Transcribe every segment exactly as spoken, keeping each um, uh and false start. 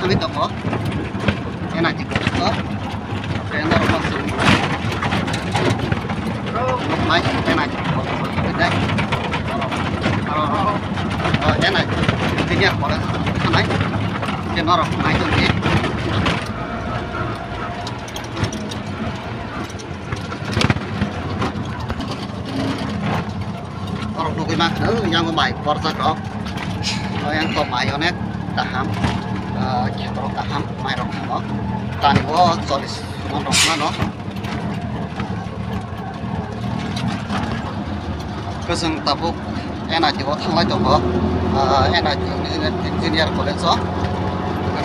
Kami toko. Ena jiko toko. Kena rokok sung. Mai ena jiko toko. Kami dai. Aro, aro, aro, ena jiko. Engineer college. Mai. Kena rokok mai toko. Borok nugwi mankha, yang mai borjak rok. Yang to mai onek kaham. Ah, khetrok kaham, mai rok kaham. Tani o chollish mon rok mano. Kwchwng tabuk N I T o thanglai tongo, ah, N I T engineer college o.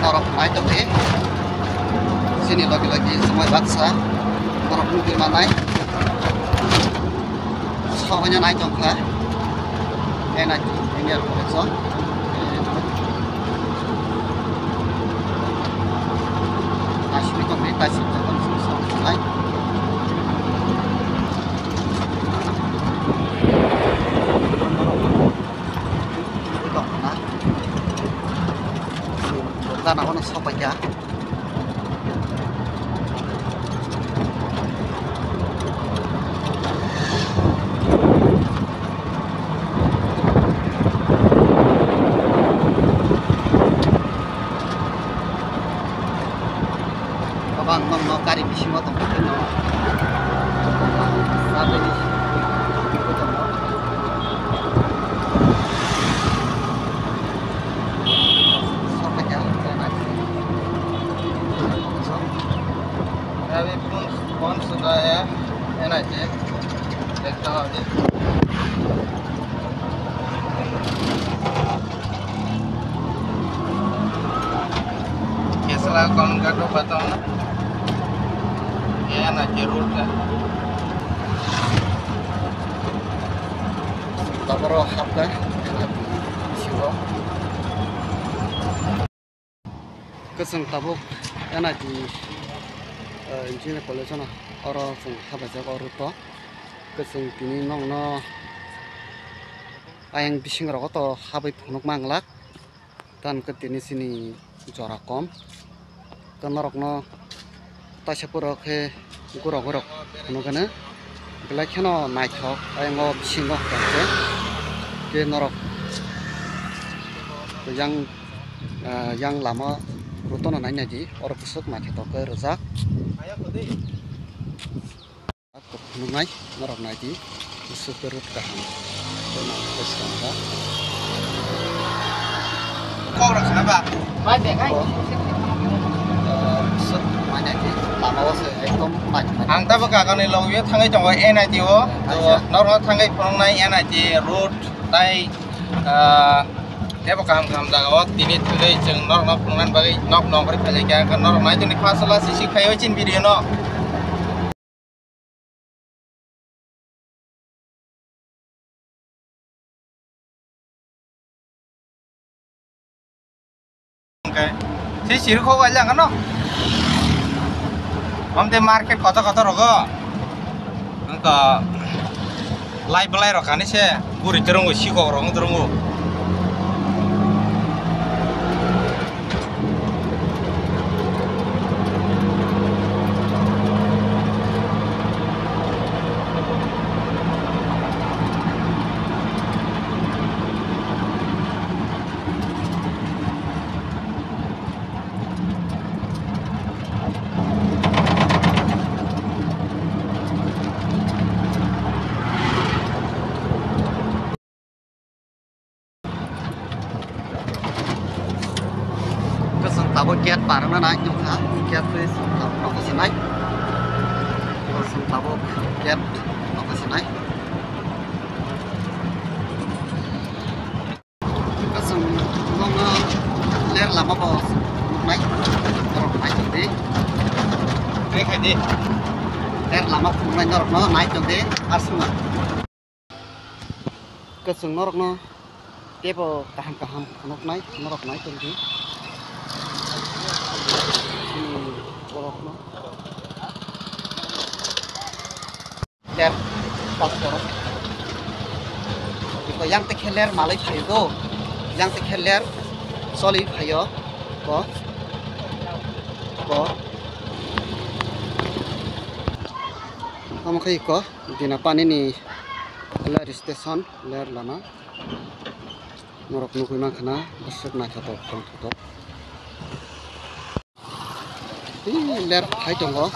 Norok nai tongdi. Chini logi logi chumui baksa borok nugwi manai. Sobaino nai tongkha N I T engineer college o. Asmi tongdi, taisik tongdi, sobaino nai. Gana ono sopaikha. Kwbang nokno gari bisingo tongkha khe no. Sabini tongo. Sopaikha. Gari phone, phone suda ya, N I T. Dekta hobi. Kesla kon gato patong na. Ya na jerur ka. Taboro hapka. Sigo. Kwchwng tabuk N I T, eh, engineering college-o no, oro chwng habaijak o route-o. Kwchwng tini nokno ayang bising rogo to habwi phunuk manglak. Tamo khe tini chini jora kom. Tei norokno taisa pura khe gura gura phunuk hwnwi belai kheno naithok ayang o bisingo hwnkhe tei norok yang, ah, yang lama route-o no nai naidi, oro bwswk naithotok khe rijak. Phunuknai norok naidi, bwswk khe route kaham. Kok rok sina ba? Bai bag ai. Ang tabuk agani logwi thangwi tongo N I T o. Aisa. Norok thangwi phunuknai N I T road tai, ah, tebo kaham kaham jaga o tini thangwi chwng norokno phunuknani bagwi nok nongkhorwi phailaikha. Norok nai tongdi first class si si khaio chini video no. Hwnkhe se sirikho wailangano. Omte market kotor kotor rogo. Wngkha lai belai rok kani se guri twrwngo, sikok rok wng twrwngo. Kwchwng tabuk gate barwna nai nukha, gate twi chwng tabuk nokha sinai. Chwng tabuk gate nokha sinai. Kwchwng nokno ler lama bo nuknai, norok nai tongdi. Nai khai di. Ler lama phunuknai norokno nai tongdi, aswkma. Kwchwng norokno teibo kaham kaham phunuknai norok nai tongdi. Chini borokno. Ler pas borok. Iko yang te khe ler malai phaio do. Yang te khe ler choli phaio. Bo. Omo khe iko Dinapani ni ler station, ler lama. Norok nugwi mankha na bwswk naithotok tongthotok. Ih, ler phai tongo.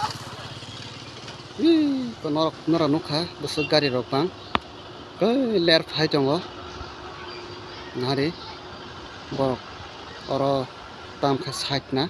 Ih, ko norok, norok nukha bwswk gari rok bang. Koi ler phai tongo. Nari borok oro tam khe side na.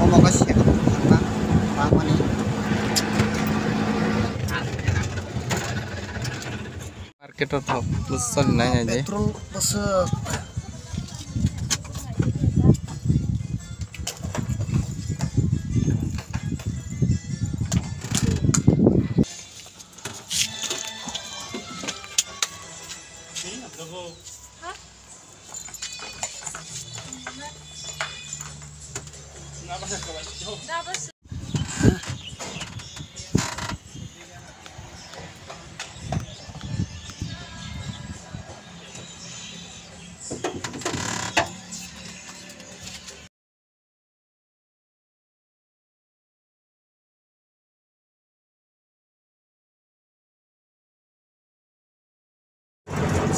Omo khe sengkrak thangna tangmani. Market o thok bwswk nai nai di. Petrol bwswk.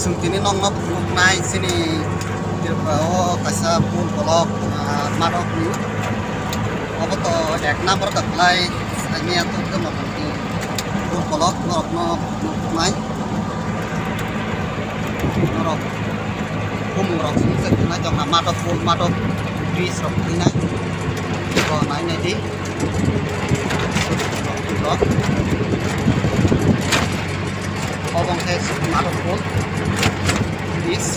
Chwng tini nokno phunuknai chini Tripura o kaisa pool block, ah, mathok ni. Obo to ek number ta khlai, saimanya tongkhe motamoti pool block norokno phunuknai. Norok bumung rok sumsok tongnai, jongna mathok pool, mathok bridge rok tongnai. Iko nai nai di. Obo hwnkhe Mathok Pool Bridge.